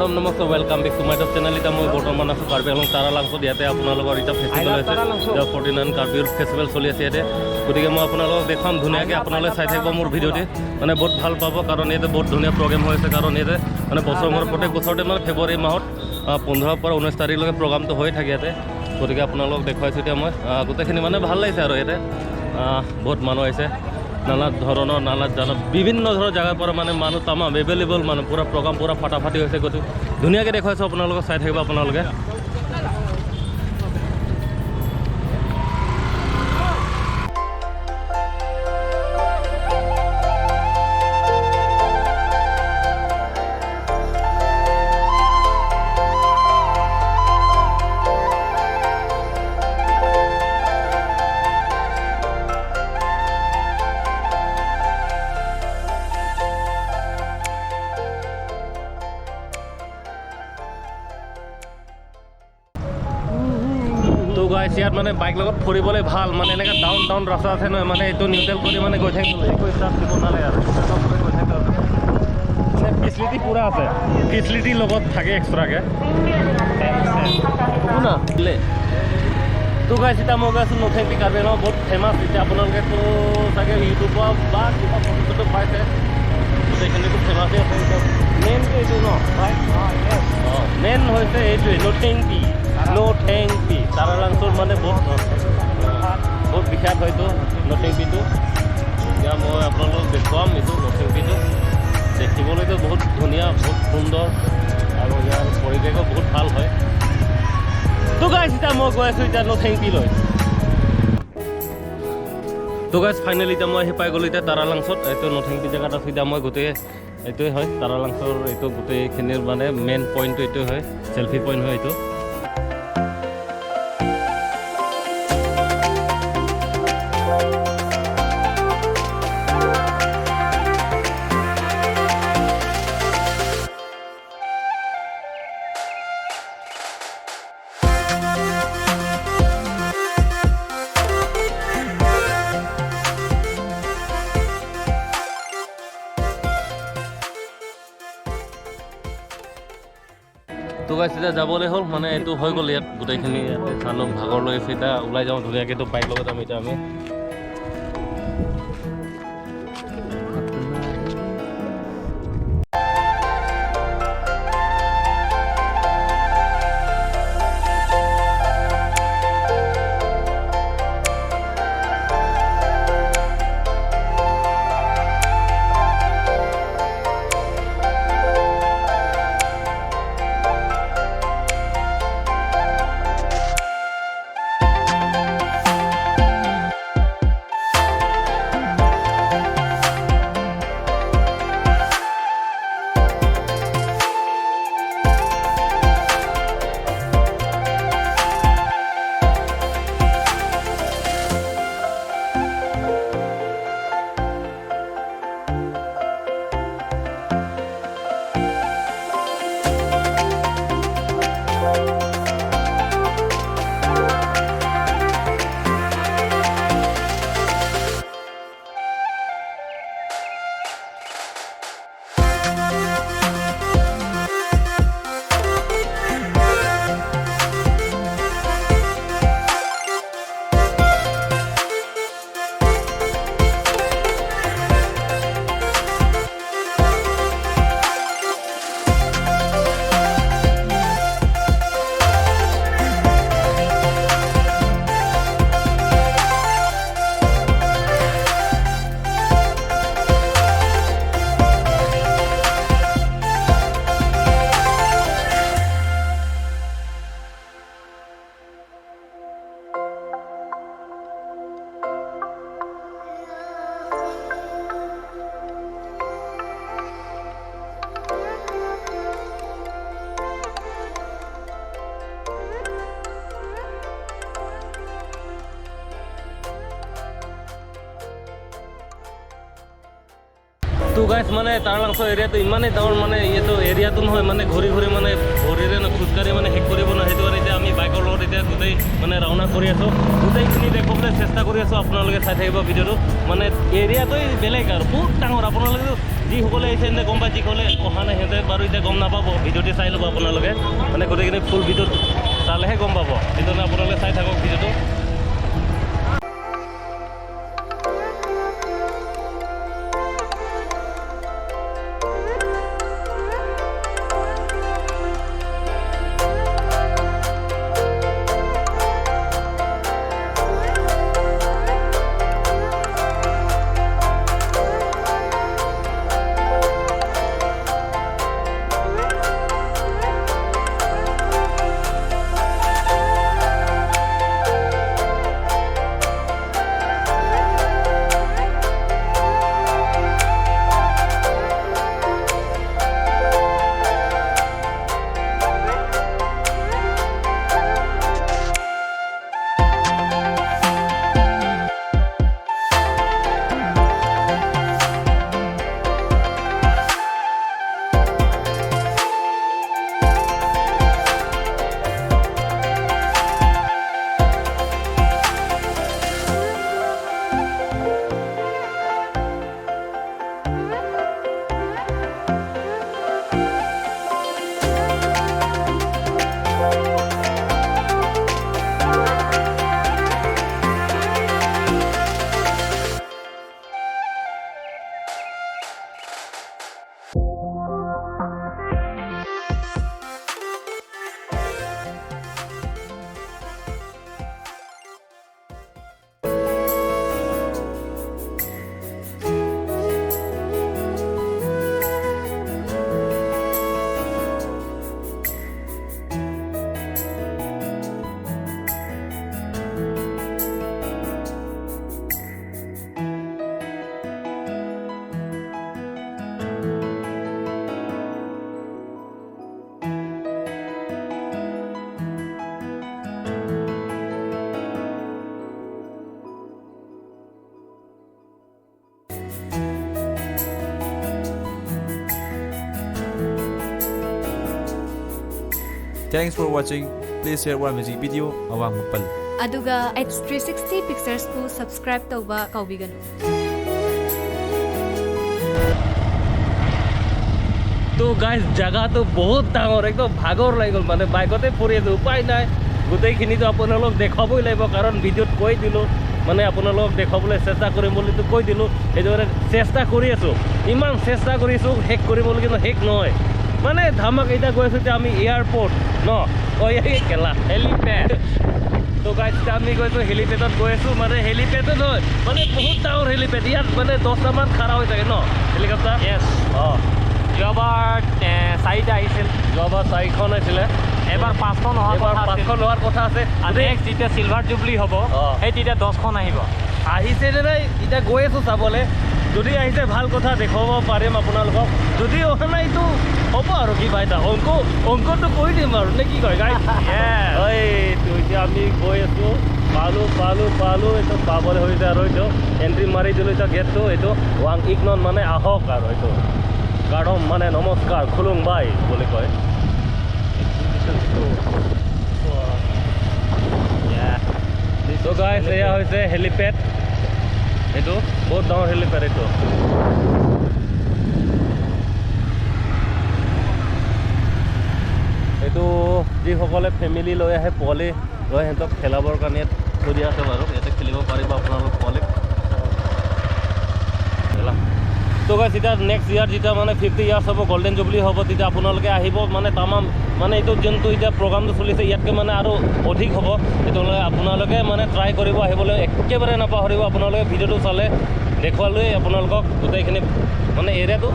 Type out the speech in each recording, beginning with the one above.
Adam, নমস্কাৰ, welcome back to my top channel. এতিয়া মই বৰ্তমান আছোঁ কাৰ্বি আংলং তাৰালাংছত। ইয়াতে আপোনালোকৰ এতিয়া ফেষ্টিভেল হৈছে, এতিয়া 49 কাৰ্বি ফেষ্টিভেল চলি আছে ইয়াতে। গতিকে মই আপোনালোকক দেখুৱাম ধুনীয়াকৈ, আপোনালোকে চাই থাকিব মোৰ ভিডিঅ'টি, মানে বহুত ভাল পাব, কাৰণ ইয়াতে বহুত ধুনীয়া প্ৰগ্ৰেম হৈ আছে। কাৰণ ইয়াতে মানে বছৰ মূৰত প্ৰত্যেক বছৰতে মানে ফেব্ৰুৱাৰী মাহত 15ৰ পৰা 19 তাৰিখলৈকে প্ৰগ্ৰামটো হৈ থাকে ইয়াতে। গতিকে আপোনালোকক দেখুৱাইছোঁ এতিয়া মই গোটেইখিনি, মানে ভাল লাগিছে। আৰু ইয়াতে বহুত মানুহ আহিছে, নানা ধৰণৰ, নানা জানা বিভিন্ন ধৰণৰ জেগাৰ পৰা মানে মানুহ তামাম এভেইলেবল, মানুহ পূৰা প্ৰগ্ৰাম পূৰা ফাটাফাটি হৈছে। গতিকে ধুনীয়াকৈ দেখুৱাইছোঁ আপোনালোকক, চাই থাকিব আপোনালোকে। তো গাইছ, ইয়াত মানে বাইক লগত ফুৰিবলৈ ভাল, মানে এনেকৈ ডাউন ডাউন ৰাস্তা আছে নহয়, মানে এইটো নিউট্ৰেল কৰি মানে গৈ থাকিব, একো ষ্টাৰ্ট দিব নালাগে আৰু গৈ থাকিব। মানে ফেচিলিটি পূৰা আছে, ফেচিলিটিৰ লগত থাকে এক্সট্ৰাকৈ না। তো গাইছ, এতিয়া মই গৈ আছোঁ নথেংপি, কাৰ্বি আংলং বহুত ফেমাছ। এতিয়া আপোনালোকেতো চাগে ইউটিউবত বা কিবা ফটো চটো পাইছে, গোটেইখিনিতো ফেমাছেই আছে। এতিয়া মেইনটো এইটো ন ভাই? অঁ, মেইন হৈছে এইটোৱে নথেংপি। নথেংপি তাৰালাংচুৰ মানে বহুত বহুত বিখ্যাত হয়তো নথেংপিটো। এতিয়া মই আপোনালোকক দেখুৱাম এইটো নথেংপিটো। দেখিবলৈতো বহুত ধুনীয়া, বহুত সুন্দৰ আৰু ইয়াৰ পৰিৱেশো বহুত ভাল হয়। তো গাইছ, এতিয়া মই গৈ আছোঁ এতিয়া নথেংপিলৈ। তো গাইছ, ফাইনেলি এতিয়া মই আহি পাই গ'লোঁ এতিয়া তাৰালাংচত। এইটো নথেংপি জেগাত আছোঁ এতিয়া মই। গোটেই এইটোৱে হয় তাৰালাংচৰ, এইটো গোটেইখিনিৰ মানে মেইন পইণ্টটো এইটোৱে হয়, চেলফি পইণ্ট হয় এইটো। তো গাইছ, এতিয়া যাবলৈ হ'ল, মানে এইটো হৈ গ'ল। ইয়াত গোটেইখিনি ইয়াতে চালোঁ, ভাগৰ লাগিছে, এতিয়া ওলাই যাওঁ ধুনীয়াকৈ। এইটো বাইক লগত যাম এতিয়া আমি। তো গাইছ, মানে তাৰালাংচৰ এৰিয়াটো ইমানেই ডাঙৰ, মানে এইটো এৰিয়াটো নহয়, মানে ঘূৰি ঘূৰি মানে ভৰিৰে খোজকাঢ়ি মানে শেষ কৰিব নোৱাৰে। সেইটো কাৰণে এতিয়া আমি বাইকৰ লগত এতিয়া গোটেই মানে ৰাওনা কৰি আছোঁ, গোটেইখিনি দেখুৱাবলৈ চেষ্টা কৰি আছোঁ। আপোনালোকে চাই থাকিব ভিডিঅ'টো। মানে এৰিয়াটোৱেই বেলেগ আৰু বহুত ডাঙৰ। আপোনালোকেতো যিসকলে আহিছে সিহঁতে গম পায়, যিসকলে অহা নাই সিহঁতে বাৰু এতিয়া গম নাপাব। ভিডিঅ'টো চাই ল'ব আপোনালোকে, মানে গোটেইখিনি ফুল ভিডিঅ'ত চালেহে গম পাব। সেইটো আপোনালোকে চাই থাকক ভিডিঅ'টো। Thanks for watching. Please share our music video. Awang Mapal. ꯑꯗꯨꯒ H360 ꯄꯤꯛꯆꯔꯁꯄꯨ ꯁꯕꯁꯀ꯭ꯔꯥꯏꯕ ꯇꯧꯕ ꯀꯥꯎꯕꯤꯒꯅꯨ। তো গাইজ, জেগাটো বহুত ডাঙৰ, একদম ভাগৰ লাগি গ'ল। মানে বাইকতে ফুৰি আছোঁ, উপায় নাই। গোটেইখিনিতো আপোনালোক দেখুৱাবই লাগিব, কাৰণ ভিডিঅ'ত কৈ দিলোঁ, মানে আপোনালোকক দেখুৱাবলৈ চেষ্টা কৰিম বুলিতো কৈ দিলোঁ। সেইটো কাৰণে চেষ্টা কৰি আছোঁ, ইমান চেষ্টা কৰিছোঁ শেষ কৰিবলৈ, কিন্তু শেষ নহয়। মানে ধামাক এতিয়া গৈ আছোঁ এতিয়া আমি এয়াৰপৰ্ট ন, অ এই কেলা হেলিপেড। তো গাইজ, এতিয়া আমি গৈছোঁ হেলিপেডত গৈ আছোঁ। মানে হেলিপেডো নহয়, মানে বহুত ডাঙৰ হেলিপেড। ইয়াত মানে 10টামান খাৰা হৈ থাকে ন হেলিকপ্টাৰ? য়েছ। অঁ। যোৱাবাৰ চাৰিটা আহিছিল। যোৱাবাৰ চাৰিখন হৈছিলে। এবাৰ পাঁচখন অহা এইবাৰ কথা আছিল। পাঁচখন হোৱাৰ কথা আছে। আৰু নেক্সট যেতিয়া চিলভাৰ জুবলি হ'ব, সেই তেতিয়া 10খন আহিব। আহিছে নে নাই এতিয়া গৈ আছোঁ চাবলৈ। যদি আহিছে ভাল কথা, দেখুৱাব পাৰিম আপোনালোকক। যদি অহা নাইতো হ'ব আৰু কিবা এটা অংকটো কৰি দিম আৰু, নে কি কয় গাইজ? এইটো এতিয়া আমি গৈ আছোঁ, পালোঁ পালোঁ পালোঁ, এইটো পাবলৈ হৈছে আৰু। এইটো এণ্ট্ৰি মাৰি দিলোঁ এতিয়া গেটটো। এইটো ৱাং ইকনন, মানে আহক আৰু। এইটো গাঢ়ম মানে নমস্কাৰ, খুলুং বাই বুলি কয়। তো গাইজ, এয়া হৈছে হেলিপেড। এইটো বহুত ডাঙৰ হেলিপেড এইটো। এইটো যিসকলে ফেমিলি লৈ আহে, পোৱালি লৈ, সিহঁতক খেলাবৰ কাৰণে ইয়াত থৈ দিয়া আছে বাৰু। ইয়াতে খেলিব পাৰিব আপোনালোক পোৱালিক। তো গাইজ, এতিয়া নেক্সট ইয়াৰ যেতিয়া মানে 50 ইয়াৰ্ছ হ'ব, গল্ডেন জুবলি হ'ব, তেতিয়া আপোনালোকে আহিব। মানে তামাম, মানে এইটো যোনটো এতিয়া প্ৰগ্ৰামটো চলিছে, ইয়াতকৈ মানে আৰু অধিক হ'ব। সেইটো আপোনালোকে মানে ট্ৰাই কৰিব আহিবলৈ, একেবাৰে নাপাহৰিব। আপোনালোকে ভিডিঅ'টো চালে দেখুৱালোৱেই আপোনালোকক গোটেইখিনি মানে এৰিয়াটো।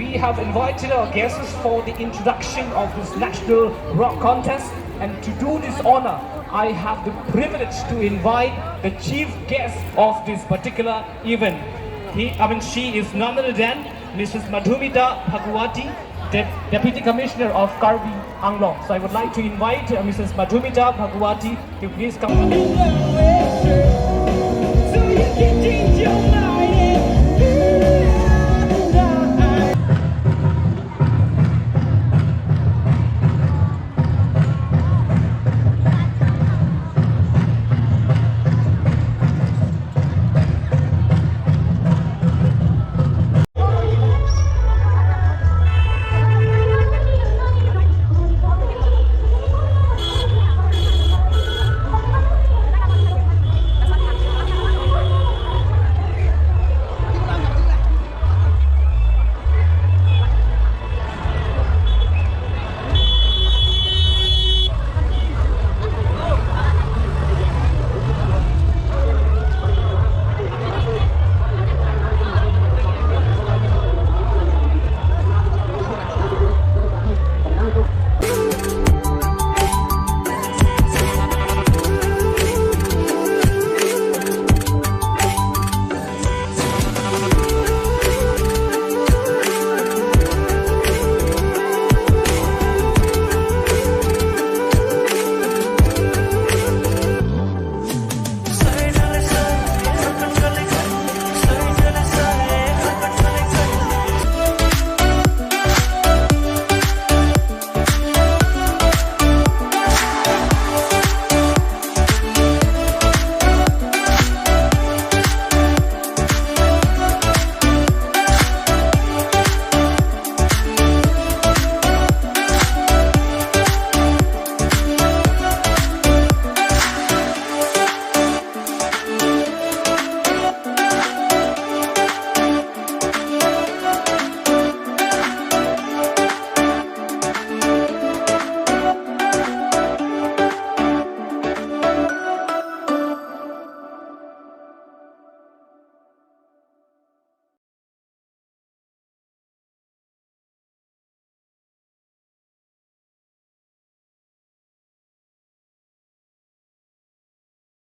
We have invited our guests for the introduction of this national rock contest, and to do this honor, I have the privilege to invite the chief guest of this particular event. He, I mean, she is none other than Mrs. Madhumita Bhagwati, Deputy Commissioner of Karbi Anglong. So I would like to invite Mrs. Madhumita Bhagwati to please come.